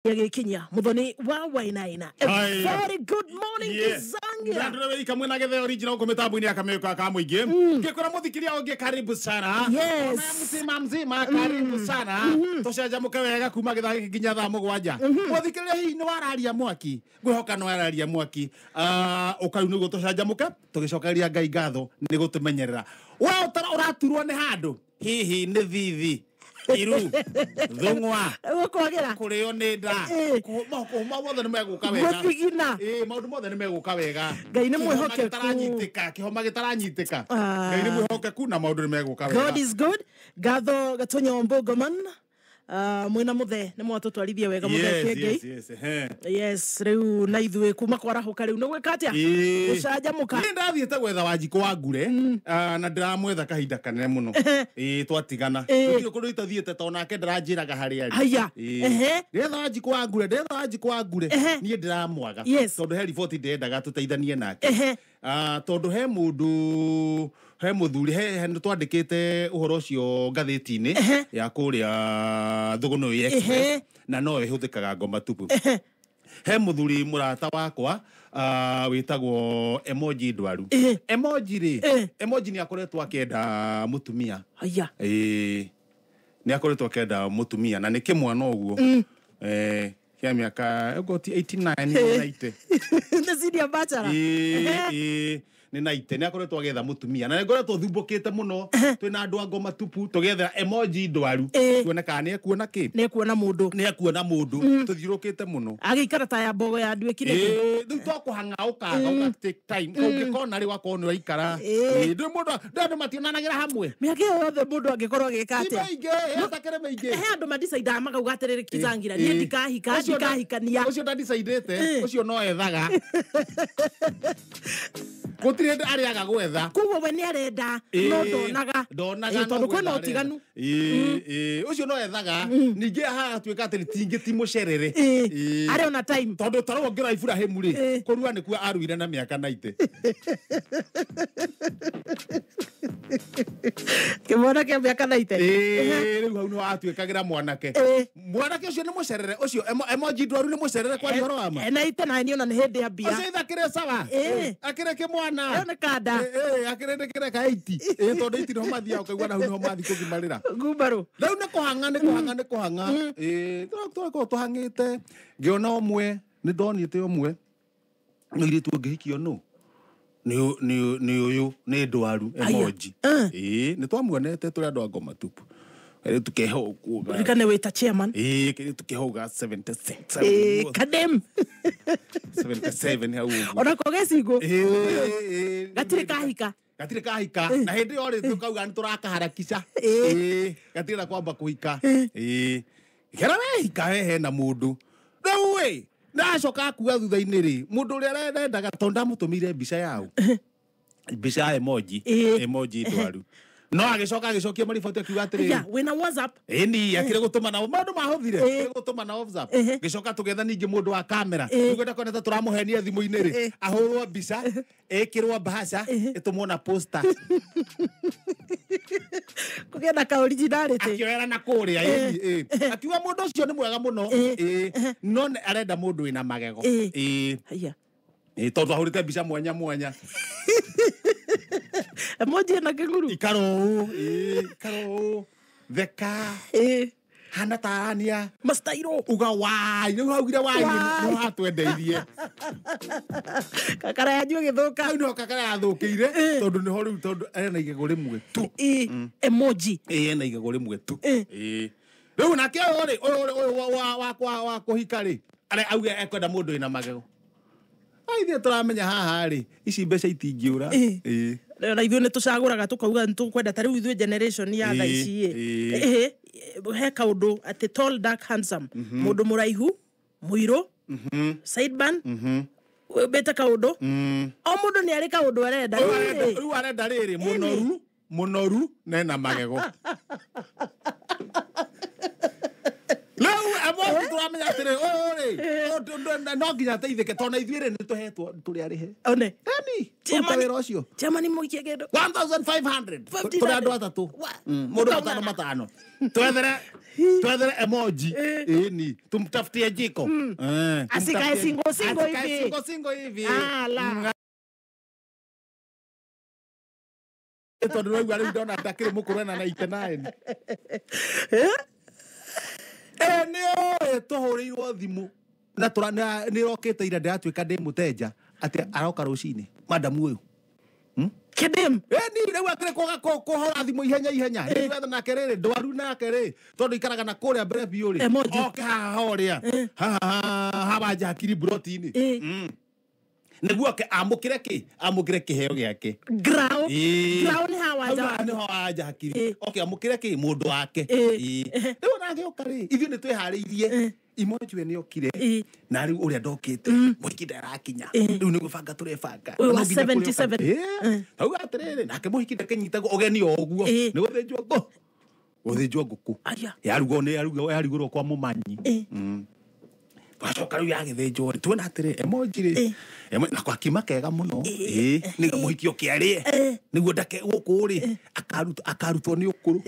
Yagikinya muthoni wa Wainaina. A very good morning Kizangira. Ndio kamwe na gethe original ko mitambo-ini ya kamwe ka muingi. Ngikora muthikiria ungi karibu sana. Yes. Mzima mzima karibu sana. Tucanjamuke wega kuma githaa giki nginya thaa mugwanja. Muthikiria hihi ni wararia mwaki. Ngwihoka ni wararia mwaki. Ukau niguo tucanjamuke tugicokeria Ngai ngatho ni gutumenyerera. We uraturwo ni handu hihi ni thithi. Iru thungwa gukwagera kurio ni nda maundu mothe ni meguka wega guthigina maundu mothe ni meguka wega. Ngai ni mwihokeku gitaranyitika kihoma gitaranyitika. Ngai ni mwihokeku na maundu ni meguka wega. God is good. Gatho Gatonyo Mbogoman mwina muthe ni mwatutwarithia wega muthe Kiengei. Yes, riu na ithuĩ kuma kwarahuka riu ni gwika atia gucanjamuka. Ni ndathiĩte gwetha Wanjikũ wa Ngure na ndiramwetha kahinda kanene mũno. Twatigana gũtirĩ kũndũ itathiĩte tondũ nake ndaranjĩraga harĩa arĩ. Haya. Ndetha Wanjikũ wa Ngure, ndetha Wanjikũ wa Ngure niĩ ndiramwaga tondũ he riboti ndĩrendaga tũteithanie nake. Tondũ he mũndũ he muthuri he twandikite uhoro ucio ngathĩti-inĩ ya kũrĩa Thũgũnũĩ Express na no ĩhũthĩkaga Ngoma Tupu. He muthuri mũrata wakwa wĩtagwo Emoji Ndwaru. Emoji rĩ, Emoji nĩ akoretwo akĩenda mũtumia. Haya. Nĩ akoretwo akĩenda mũtumia na nĩ kĩmwana ũguo. Kia miaka ũgoti 89 90. Nĩ senior bachelor. Nĩ naite nĩ akoretwo agetha mũtumia na nĩ ngoretwo thumbũkĩte mũno twĩna andũ a Ngoma Tupu tũgethera Emoji Ndwaru tuone kana nĩ ekuona kĩ, nĩ ekuona mũndũ, nĩ ekuona mũndũ tũthiũrũkĩte mũno agĩikara ta ya mbogo ya nduĩkire. Rĩu twakũhang'a ũkaga ũga take time ũngĩkona rĩ wakorwo nĩ ũraikara ndũrĩ mũndũ andũ mationanagĩra hamwe mĩaka ĩyo yothe mũndũ angĩkorwo agĩka atĩa mĩingĩ ĩtakĩrĩ mĩingĩ. He andũ madecidaga makauga atĩrĩrĩ Kizangira niĩ ndikahika ndikahikania. Ũcio ndadecidĩte ũcio no ethaga gũtirĩ hĩndĩ arĩaga gwetha. Koguo we nĩ arenda no ndonaga ndonaga tondũ kwĩna ũtiganu. Ũcio no ethaga ningĩ hagatuĩka atĩ tingĩ ti mũcerere arĩ ona time tondũ ta rĩu ũngĩrora Iburahĩmu rĩ kũrua nĩkuo aruire na mĩaka 90. Kĩmwana kĩa mĩaka 90. Rĩu hau nĩho atuĩkagĩra mwanake. Mwanake ũcio nĩ mũcerere ũcio Emoji Ndwaru nĩ mũcerere kwaria ũhoro wa ma. Na ite na niĩ ona nĩ hĩndĩ ya mbia. Ũcio ithakĩre sawa akĩrĩ kĩmwana nĩ kanda akĩrĩ nĩ kĩreka 80 tondũ 80 nĩho mathiaga ũkaigua na hau nĩho mathiĩ kũgimarĩra ngumbarũ. Rĩu nĩ kũhang'a nĩ kũhang'a nĩ kũhang'a. Tũrakorwo tũhang'ĩte ngĩona ũmwe nĩ ndonĩte ũmwe mũirĩtu ũngĩhikio nũ nĩ ũyũ nĩ Ndwaru Emoji. Nĩ twamuonete tũrĩ andũ a Ngoma Tupu. Kairĩtu keho ũguo. Ririkane wĩta chairman. Kairĩtu keho ga 76. Kadem. 77 hau ũguo. Ona ko gĩcigũ. Gatirĩ kahika. Gatirĩ kahika. Na hĩndĩ ĩyo rĩ tũkauga nĩ tũrakaharakisha. Gatirĩ na kwamba kũhika. Kera wehika he hena mũndũ. Rĩu ĩ ndacoka akuga thutha-inĩ rĩ mũndũ ũrĩa arendaga tondũ ndamũtũmĩire mbica yao. Mbica ya Emoji. Emoji Ndwaru. No agĩcoka agĩcokia mariboti akiuga atĩrĩrĩ wĩna WhatsApp. Ĩni akĩrĩ gũtũma na maũndũ mahũthire akĩrĩ gũtũma na WhatsApp. Gĩcoka tũgetha ningĩ mũndũ wa kamera nĩguo ndakonete tũramũhenia thimũ-inĩ rĩ ahũrwo mbica ĩkĩrwo bahasha ĩtũmwo na poster kũgĩa na ka originality akĩoera na kũrĩa. Akiuga mũndũ ũcio nĩ mwega mũno no arenda mũndũ wĩna magego. Tondũ ahũrĩte mbica mwanya mwanya. Emoji na kĩnguru ikaro ikaro theka hana tarania mastairo uga wai rĩu haugire wai nĩ hatwendeirie kakara yanyu ĩgĩthũka. Hau nĩho kakara yathũkĩire tondũ nĩho rĩu tondũ ena igego rĩmwe tu. Emoji ena igego rĩmwe tu. Rĩu nake ũyũ rĩ ũyũ wa kũhika rĩ auge ekwenda mũndũ wĩna magego. Ithuĩ tũramenya haha rĩ ici mbeca itingĩũra. Na ithuĩ nĩ tũcagũraga tũkauga nĩ tũkwenda ta rĩu ithuĩ generation ya thaa ici ĩ he kaũndũ atĩ tall dark handsome mũndũ mũraihu mũirũ sideburn wĩmbĩte kaũndũ o mũndũ nĩ arĩ kaũndũ arenda. Rĩu arenda rĩrĩ mũnoru mũnoru na ena magego. Rĩu Emoji tũramenya atĩrĩ ũyũ rĩ no nginya ateithĩke tondũ na ithuĩ rĩ nĩ tũhetwo tũrĩ arĩhe. One. Eni kũruta wĩra ũcio. Chairman mũikie kĩndũ. 1500 tũrĩ andũ atatũ. Mũndũ matano matano. Twethere emoji. Ĩni tumtafutie jiko. Asikae single single hivi. Asikae single single hivi. Ala. Tondũ rĩu rĩu ndona ndakĩrĩ mũkũrũ ena 99. Nĩ ũĩ tũhũrĩirwo thimũ na nĩ ĩrokĩte ira ndĩratuĩka ndĩ mũtenja atĩ aroka rũcinĩ madamu ũyũ. Kĩndĩm. Ni rĩu akĩrĩ kũhũra thimũ ihenya ihenya. Rĩu nake rĩrĩ ndwaru nake rĩ tondũ ikaraga na kũrĩa mbere biũ rĩ. Oke haha horĩa. Haha hawa hakiri broti-inĩ. Nĩguo oke amũkĩre kĩ? Amũkĩre kĩheo gĩake. Grau. Grau nĩ hawa nja. Nĩ hawa nja hakiri. Oke amũkĩre kĩ? Mũndũ wake. Rĩu ona agĩũka rĩ ithuĩ nĩ twĩharĩirie. Emoji we nĩokire na rĩu ũrĩa ndokĩte mũhiki ndarakinya rĩu nĩ gwĩbanga tũrebanga. 77. Auga atĩrĩrĩ nake mũhiki ndakĩnyitagwo ũgeni o ũguo nĩ gũthĩnjwo ngũ. Gũthĩnjwo ngũkũ. Yarugwo nĩ yarugĩrwo kwa mũmanyi. Twacoka rĩu yagĩthĩnjwo rĩ tuona atĩrĩ emoji rĩ na kwa kima kega mũno nĩguo mũhiki oke arĩe nĩguo ndake gũkũ rĩ akarutwo nĩ ũkũrũ.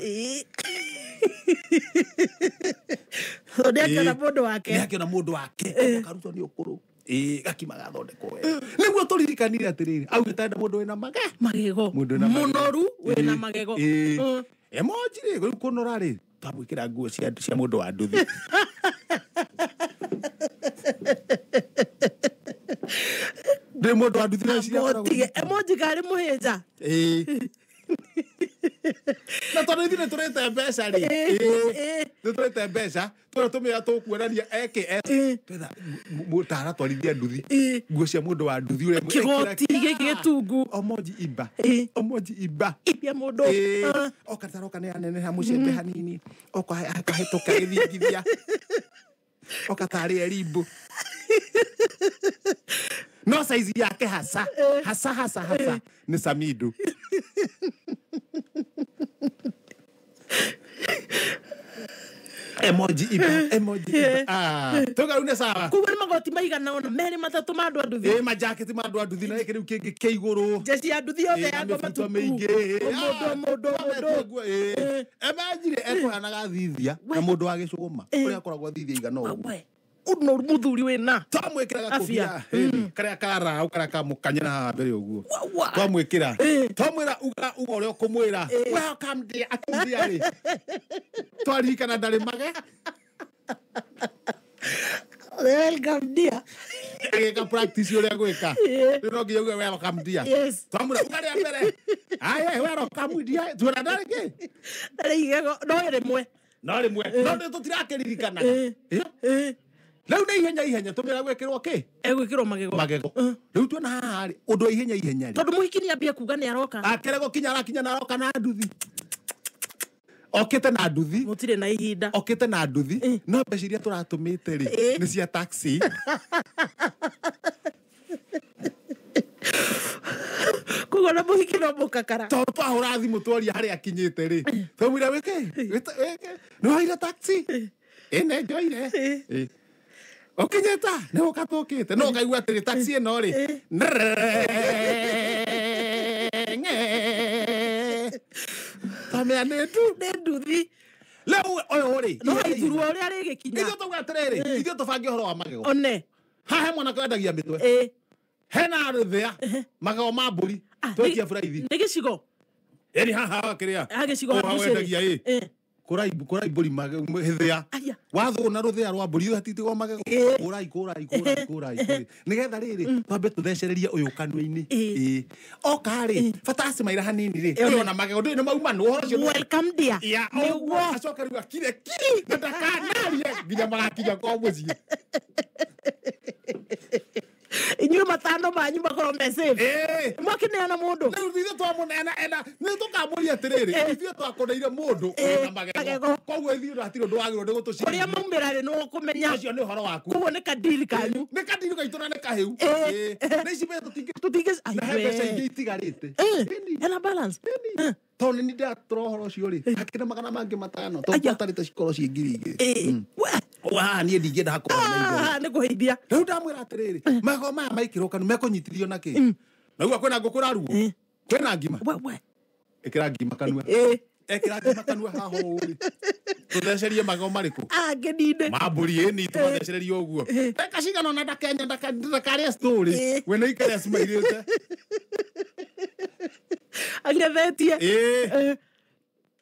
Nĩakĩona mũndũ wake. Nĩakĩona mũndũ wake akarutwo nĩ ũkũrũ. Gakima gathondekwo wega. Nĩguo tũririkanire atĩrĩrĩ augĩte enda mũndũ wĩna magego. Mũnoru wĩna magego. Emoji rĩ rĩu kũnora rĩ twamwĩkĩra nguo cia mũndũ wa nduthi. Ndĩ mũndũ wa nduthi na cia emoji karĩ mũhĩnja. Na tondũ ithuĩ nĩtũrĩte mbeca rĩ nĩtũrĩte mbeca tũrĩa tũmĩra tũkuonania eke twetha mũtaratwarithia nduthi nguo cia mũndũ wa nduthi ũrĩa kĩgoti gĩkĩ gĩtungu. Omoji imba. Omoji imba. Ibia mũndũ. Oka taroka nĩ aneneha mũcembe hanini oka akahĩtũka gĩthingithia oka tarĩ erimbu no size yake hasa hasa hasa hasa nĩ Samidu. Emoji iba, emoji iba. Tuga rĩu nĩ sawa. Koguo nĩ magoti maigana ũna merĩ matatũ ma andũ a nduthi. Majaketi ma andũ a nduthi na gĩkĩ rĩu kĩngĩ kĩa igũrũ. Njeci ya nduthi yothe ya ngoma tupu. Mũndũ mũndũ mũndũ. Emoji rĩ ekũhanaga thithia na mũndũ wa gĩcũgũma ũrĩa akoragwo thithia igana ũguo. Ũnoru mũthuri wĩna. Twamwĩkĩra gakobia karĩa karaũ karĩa kamũkanyĩra haha mbere ũguo. Twamwĩkĩra. Twamwĩra uga uga ũrĩa ũkũmwĩra. Welcome dear akithia rĩ. Twaririkana ndarĩ mage. Welcome dear. Agĩka practice ũrĩa gwĩka. Rĩu no nginya uge welcome dear. Twamwĩra uga rĩa mbere. Aye welcome dear. Tuona ndarĩ kĩ? Ndarĩ igego no rĩmwe. No rĩmwe. No tũtirakĩririkanaga. Rĩu nĩ ihenya ihenya tũmĩra gwĩkĩrwo kĩ? Egwĩkĩrwo magego. Magego. Rĩu tuona haha rĩ ũndũ wa ihenya ihenya rĩ. Tondũ mũhiki nĩambia kuga nĩ aroka. Akĩre gũkinya arakinya na aroka na nduthi. Okĩte na nduthi. Mũtirĩ na ihinda. Okĩte na nduthi. No mbeca iria tũratũmĩte rĩ nĩ cia taxi. Koguo na mũhiki no mũkakara. Tondũ twahũra thimũ tworia harĩa akinyĩte rĩ. Twamwĩra wĩke? Nĩ waire taxi? Ĩ njoire. Ũkinyĩta nĩ gũka tũkĩte no ũkaigua atĩrĩ taxi ĩno rĩ tamĩa nĩ nduthi. Rĩu ũyũ rĩ no ithurwo ũrĩa rĩgĩkinya. Ithuĩ tauga atĩrĩrĩ ithuĩ tũbange ũhoro wa magego. One. Haha he mwanake wendagia mĩtwe. Hena rũthĩa magego ma mbũri twetia buraithi. Nĩ gĩcigo. Ĩni haha kĩrĩa. Gĩcigo wendagia ĩ. Kũrai mbũri hĩthĩa. Wathũna rũthĩa rwa mbũri hatitigwo magego. Kũrai kũrai kũrai kũrai. Nĩgetha rĩrĩ twambe tũthecererie ũyũ kanua-inĩ. Oka rĩ bata acimaira hanini rĩ ũrona magego ndũĩ nĩ mauma nũ ũhoro ũcio. Welcome dear. Nĩguo acoke rĩu akire kiri na ndakanarie nginya magakinya kwa mũciĩ. Inyuĩ matano manyu makorwo me safe. Mwakĩneana mũndũ. Rĩu ithuĩ twamũneana ena nĩ tũkamũria atĩrĩrĩ ithuĩ twakũneire mũndũ wĩna magego. Koguo ithuĩ hatirĩ ũndũ wagĩrĩirwo nĩ gũtũciria. Kũrĩa maumĩra rĩ nĩ ũkũmenya. Ũcio nĩ ũhoro waku. Koguo nĩ kadiri kanyu. Nĩ kadiri gaitũ na nĩ kahĩu. Nĩ ici mbeca tũtingĩ. Na he mbeca ingĩ itigarĩte. Hena balance. Tondũ nĩ ndĩratora ũhoro ũcio rĩ hakĩrĩ magana mangĩ matano tondũ twatarĩte cikorwo ciĩ 2,000. Wa niĩ ndingĩenda hakorwo na igũrũ. Nĩ kũheithia. Rĩu ndamwĩra atĩrĩrĩ, magego maya maikĩrwo kanua mekũnyitithio na kĩ? Naigua kwĩna ngũkũ ĩrarugwo? Kwĩna ngima? Ĩkĩra ngima kanua. Ekĩra ngima kanua haha ũũ rĩ. Tũthecerie magego marĩkũ? Angĩnine. Ma mbũri ĩni tũmathecererie ũguo. Ndagĩka cigana ũna ndakenya ndakarĩa story. We nĩ aikare acimairĩte. Angethetie.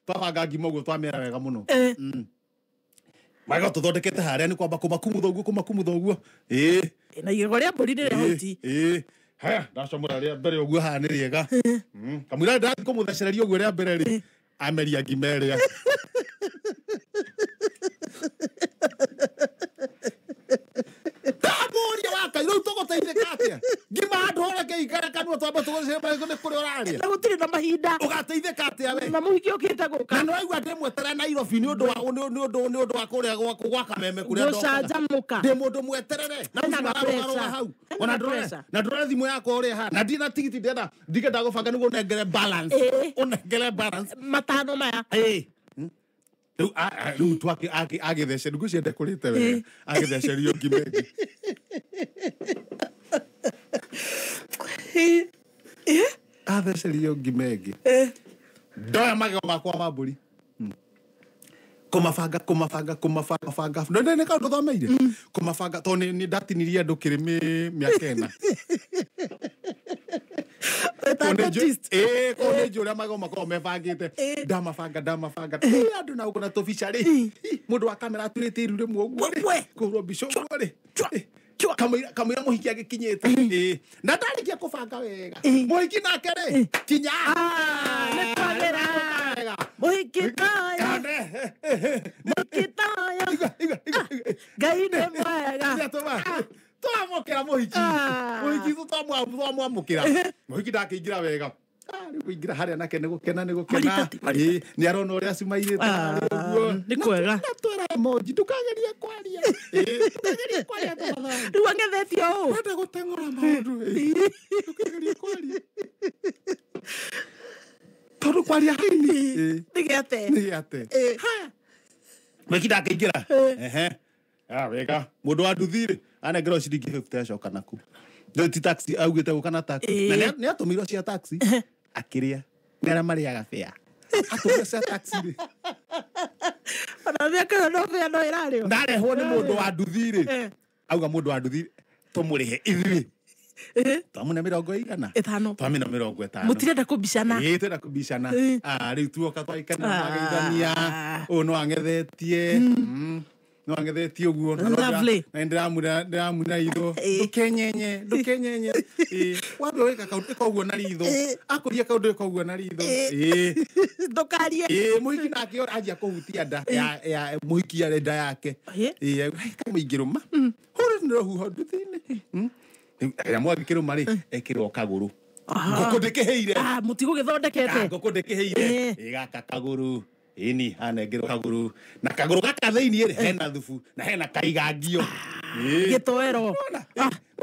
Twabanga ngima ũguo twamĩara wega mũno. Magego tũthondekete harĩa nĩ kwamba kũmakumutha ũguo kũmakumutha ũguo. Na igego rĩa mbũri nĩ rĩa hoti. Haya ndacomora rĩa mbere ũguo haha nĩ rĩega. Kamũira ndathiĩ kũmũthecereria ũguo rĩa mbere rĩ, ameria ngima ĩrĩa. Ndamũria wa Ngai, rĩu tũgũteithĩka atĩa? Ngima handũ hore kĩikara kanua twambe tũgũthecererie magego nĩ kũrĩa ũrarĩa. Na gũtirĩ na mahinda. Ũgateithĩka atĩa we? Na mũhiki ũkĩte gũka. Na nĩwaigua ndĩmweterere Nairobi nĩ ũndũ wa nĩ ũndũ wa kũrĩa gwa Kameme kũrĩa ndokaga. Gũcanjamũka. Ndĩ mũndũ mweterere. Na Hena ũcio ararũgarũga hau. Ona ndũrore. Na ndũrore thimũ yakwa ũrĩa ĩhana. Na ndirĩ na tigiti ndĩrenda ndingĩenda gũbanga nĩguo ũnengere balance. Ũnengere balance. Matano maya. Rĩu rĩu twake agĩthecerio ngwĩciria ndekũrĩte wega. Agĩthecerio ngima ĩngĩ. Athecerio ngima ĩngĩ. Ndoya magego makwa ma mbũri. Kũmabanga kũmabanga kũmabanga. Nĩ kaũndũ thomeire. Kũmabanga tondũ nĩ ndatinirie andũ kĩrĩmĩ mĩaka ĩna. Kũu nĩ njũĩ ũrĩa magego makoragwo mebangĩte. Ndamabanga ndamabanga. Andũ na gũkũ na tũbica rĩ. Mũndũ wa kamera aturĩte iru rĩmwe ũguo rĩ. Kũhũrwo mbica ũguo rĩ. Kamũira mũhiki agĩkinyĩte. Na ndarĩkia kũbanga wega. Mũhiki nake rĩ, kinya. Nĩ twagĩra. Mũhiki toyo. Mũhiki toyo. Ngai nĩ mwega. Twamũkĩra mũhiki. Mũhiki twamwamũkĩra. Mũhiki ndakĩingĩra wega. Rĩu kũingĩra harĩa nake nĩ gũkena nĩ gũkena. Nĩ arona ũrĩa acumairĩte harĩa ũguo. Nĩ kwega. Na twĩra emoji ndũkagerie kwaria. Ndũkagerie kwaria tafadhali. Rĩu angethetie ũũ. Wenda gũteng'ũra maũndũ. Ndũkagerie kwaria. Tondũ kwaria haini. Nĩ gĩate. Nĩ gĩate. Haya. Mũhiki ndakĩingĩra. Wega. Mũndũ wa nduthi rĩ, anengerwo ciringi 50 acoka naku. Ti taxi augĩte gũka na taxi. Na nĩ atũmĩirwo cia taxi. Akĩrĩa. Nĩ arĩa marĩaga fare. Atũmĩirwo cia taxi rĩ. Ona mĩaka ĩyo no fare no ĩrarĩo. Ndarehwo nĩ mũndũ wa nduthi rĩ. Auga mũndũ wa nduthi tũmũrĩhe ithuĩ. Twamũne mĩrongo ĩigana? Ĩtano. Twamũne mĩrongo ĩtano. Mũtirenda kũbicana. Twenda kũbicana. Rĩu tuoka twaikanĩra twageithania. Ũyũ no angethetie. No angethetie ũguo. Lovely. Na ndĩramuna itho. Ndũkenyenye, ndũkenyenye. Wambe wĩka kaũndũ ĩka ũguo na ritho. Akũria kaũndũ ĩka ũguo na ritho. Ndũkarie. Mũhiki nake anjia kũhutia nda ya mũhiki arĩ nda yake. Kamũingĩrũma. Hũrĩ nĩ rũhuho nduthi-inĩ. Rĩrĩa mwagĩkĩrũma rĩ, ekĩrwo kagũrũ. Ngũkũ ndĩkĩhĩire. Mũtigũgĩthondekete. Ngũkũ ndĩkĩhĩire. Gaka kagũrũ. Ĩni anengerwo kagũrũ. Na kagũrũ gaka thĩinĩ rĩ, hena thubu na hena kaigangio. Gĩtoero.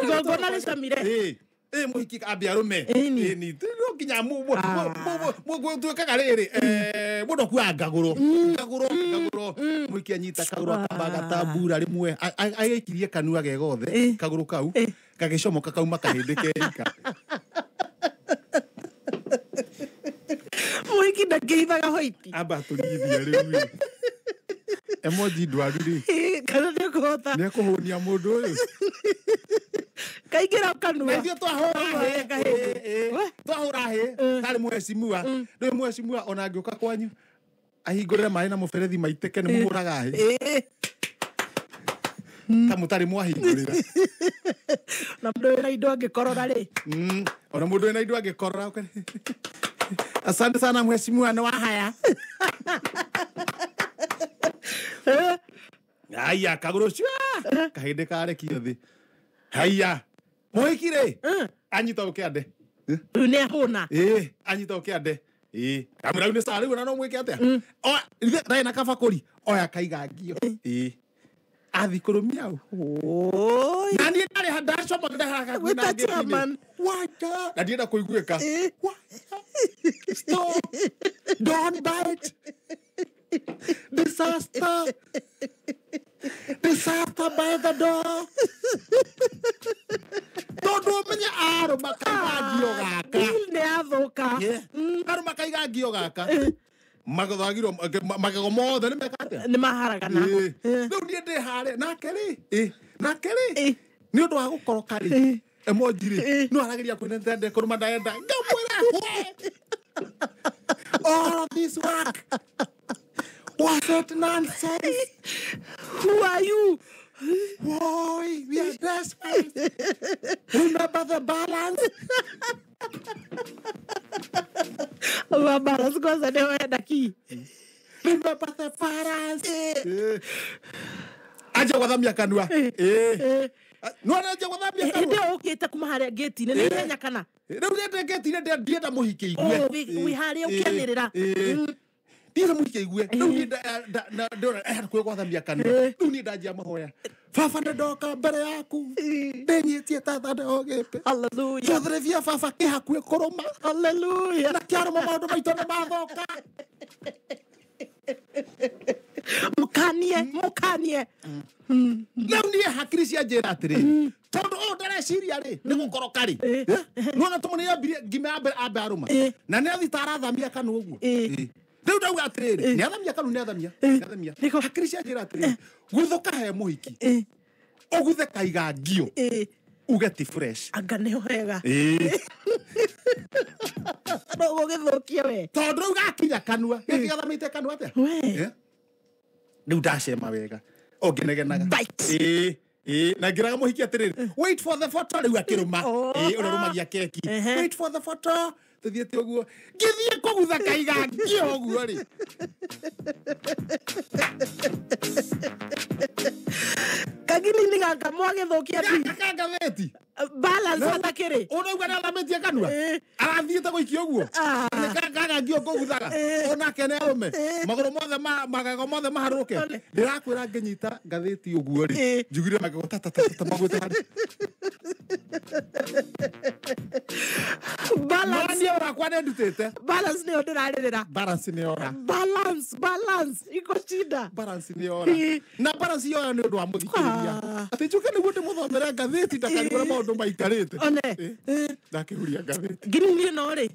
Igongona rĩcamire. Mũhiki ambia arũme. Ĩni no nginya twĩkaga rĩrĩ, mũndũ akuaga ngagũrũ. Ngagũrũ, ngagũrũ. Mũhiki anyita kagũrũ akamba agatambura rĩmwe. Agĩikirie kanua ge gothe, kagũrũ kau, gagĩcomoka kauma kahĩndĩ keika. Mũhiki ndangĩhithaga hoiti. Amba atũrigithia rĩu. Emoji ndwaru rĩ. Kana nĩũkũhota. Nĩekũhũnia mũndũ ũyũ. Kaingĩra kanua. Na ithuĩ twahũra hĩ. Twahũra hĩ. Tarĩ mheshimiwa. Rĩu mheshimiwa ona angĩũka kwanyu ahingũrĩre maĩ na mũberethi maitĩke nĩ mũhũraga hĩ. Ta mũtarĩ mwahingũrĩra. Na mũndũ wĩna indo angĩkorora rĩ. Ona mũndũ wĩna indo angĩkorora. Asante sana mheshimiwa nĩ wahaya. Haya kagũrũ cua. Kahĩndĩ karekio thĩ. Haya. Mũhiki rĩ, anyita ũkĩande. Rĩu nĩ ahũna. Anyita ũkĩande. Kamũira rĩu nĩ sawa rĩu ona no mwĩke atĩa? Ithe ndarĩ na kabakũri. Oya kaigangio. Athi kũrũmia ũ. Na niĩ ndarĩ ndacomoka ndahaga Wĩta chairman. Wacha. Na ndienda kũiguĩka. Wacha. Stop. Don't bite. Disaster. Disaster by the door. Tondu umenye arũma kaiga ngio gaka. Nĩ athũka. Arũma kaiga ngio gaka. Magathagirwo magego mothe nĩ meka atĩa? Nĩ maharagana. Rĩu niĩ ndĩ harĩa nake rĩ. Nake rĩ. Nĩ ũndũ wa gũkoroka rĩ. Emoji rĩ. No arageria kwĩnetende kũrũma ndaenda. Ngamwĩra. All of this work was it nonsense? Who are you? Boy, we are desperate. Remember the balance? Wa balance kwanza nĩ wenda ki. Remember the balance. Aja gwathamia kanua. No aja gwathamia kanua. Hĩndĩ ĩyo ũkĩte kuma harĩa gate-inĩ nĩ ihenya kana? Rĩu nĩ gate-inĩ ndienda mũhiki igue. Oh, wĩ harĩa ũkĩanĩrĩra. Ndienda mũhiki igue. Rĩu niĩ ndĩrona hakuhĩ gwathamia kanua. Rĩu niĩ ndanjia mahoya. Baba nĩ ndoka mbere yaku. Ndĩnyitie ta thanda o gĩpĩ. Hallelujah. Cũthĩrĩria baba kĩ hakuhĩ kũrũma. Hallelujah. Na kĩarũma maũndũ maitũ nĩ mathũka. Mũkanie, mũkanie. Rĩu niĩ hakiri cia njĩra atĩrĩrĩ. Tondũ ũũ ndareciria rĩ, nĩ gũkoroka rĩ. Nĩwona tũmũ nĩambirie ngima ya mbere ambe arũma. Na nĩ athi ta arathamia kanua ũguo. Rĩu ndauga atĩrĩrĩ, nĩ athamia kanua, nĩ athamia. Nĩ athamia. Hakiri cia njĩra atĩrĩrĩ, guthũka he mũhiki. Ũguthe kaiga ngio. Uge ti fresh. Anga nĩho hega. No ũgũgĩthũkia we. Tondũ rĩu gakinya kanua. Gĩkĩ gathamĩte kanua atĩa? We. Rĩu ndacema wega. O ngĩnegenaga. Bite. Na ngĩraga mũhiki atĩrĩrĩ, wait for the photo rĩu akĩrũma. Ũrĩa ũrũmagia keki. Wait for the photo. Tũthiĩte ũguo. Ngĩthiĩ kũgutha kaiga ngio ũguo rĩ. Kagini gaka mwagĩthũkia bi. Gaka ngathĩti. Balance hatakĩrĩ. Ũrauga nĩ athamĩtie kanua. Arathiĩte gũikia ũguo. Nĩ kaga ngio kũguthaga. Onake nĩ arũme. Magũrũ mothe magego mothe maharũke. Ndĩrakwĩra ngĩnyita ngathĩti ũguo rĩ. Njugire magego ta ta ta magwĩte harĩ. Balance. Niĩ wakwa nĩ ndutĩte. Balance nĩyo ndĩrarĩrĩra. Balance nĩ yora. Balance, balance. Iko shida. Balance nĩ yora. Na balance yoyo nĩ ũndũ wa mũthikĩrĩria. Atĩ njuke nĩguo ndĩmũthomere ngathĩti ndakarigwo maũndũ maikarĩte. One. Ndakĩhuria ngathĩti. Ngiri niĩ no rĩ.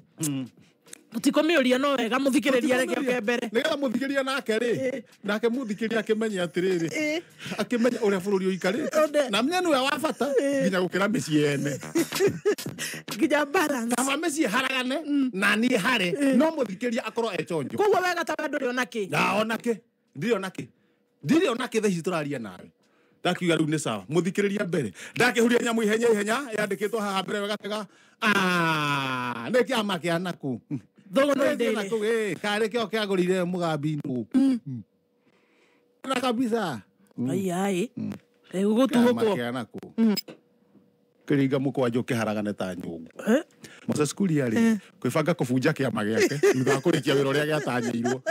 Mũtikũmĩũria no wega mũthikĩrĩria reke oke mbere. Nĩgetha mũthikĩrĩria nake rĩ. Nake mũthikĩrĩria akĩmenye atĩrĩrĩ. Akĩmenye ũrĩa bũrũri ũikarĩte. Na menye nĩwe wa bata nginya gũkĩra mĩciĩ ene. Nginya balance. Kaba mĩciĩ haragane na niĩ hare no mũthikĩrĩria akorwo e chonjo. Koguo wega ta ndũrĩ ona kĩ. Na ona kĩ. Ndirĩ ona kĩ. Ndirĩ ona kĩ thaa ici tũraria nawe. Ndakiuga rĩu nĩ sawa. Mũthikĩrĩria mbere. Ndakĩhuria nyamũ ihenya ihenya yandĩkĩtwo haha mbere wega tega. Nĩ kĩama kĩa nakũ. Thogo no ndĩrĩ. Karĩ kĩo kĩagũrire mũgambi nũ. Na kabisa. Ai ai. Rĩu gũtuũkwo. Kĩama kĩa nakũ. Kĩringa mũkwanjũ kĩharagane ta nyũngũ. Moses Kuria rĩ, kwĩbanga kũbunja kĩama gĩake thutha wa kũrĩkia wĩra ũrĩa gĩatanyĩirwo.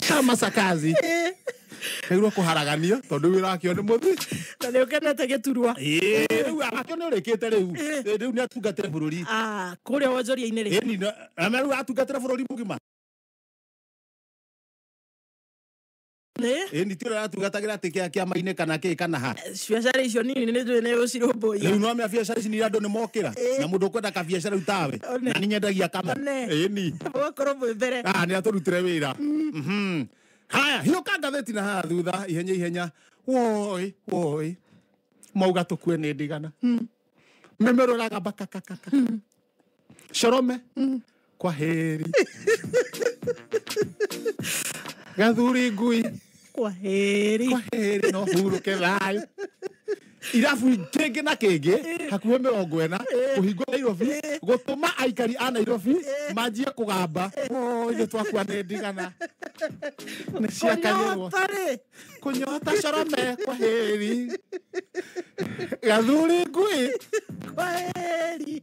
Chama sakazi. Kairwo kũharaganio tondũ wĩra wakĩo nĩ mũthi. Na nĩ ũkenete gĩturwa. Rĩu wakĩo nĩ ũrĩkĩte rĩu. Rĩu nĩ atungatĩre bũrũri. Kũrĩa wonjoria-inĩ rĩ. Ĩni na rĩu atungatĩre bũrũri mũgima. Ĩni ti ũrĩa aratungatagĩra atĩ kĩama-inĩ kana kĩ kana ha. Biacara icio nini nĩ njũĩ nĩ ũcirũmbũiya. Rĩu no biacara ici nĩ andũ nĩ mokĩra. Na mũndũ ũkwenda kabiacara rĩu tawe. Na nĩ nyendagia kama. Ĩni. Ũgakorwo mwĩ mbere. Nĩ atũrutire wĩra. Haya, hiũka ngathĩti na haha thutha ihenya ihenya. Woi, woi. Mauga tũkue nĩ ndigana. Mĩmero ĩragamba kakakaka. Corome. Kwa heri. Gathuri ngui. Kwa heri. Kwa heri no hurũke thayũ. Irabu kĩngĩ na kĩngĩ hakuhĩ 40 kũhingwo Nairobi gũtũma aikari a Nairobi manjie kũgamba. Ithuĩ twakua nĩ ndigana. Nĩ ciakanyĩrwo. Kũnyota corome kwa heri. Gathuri ngui. Kwa heri.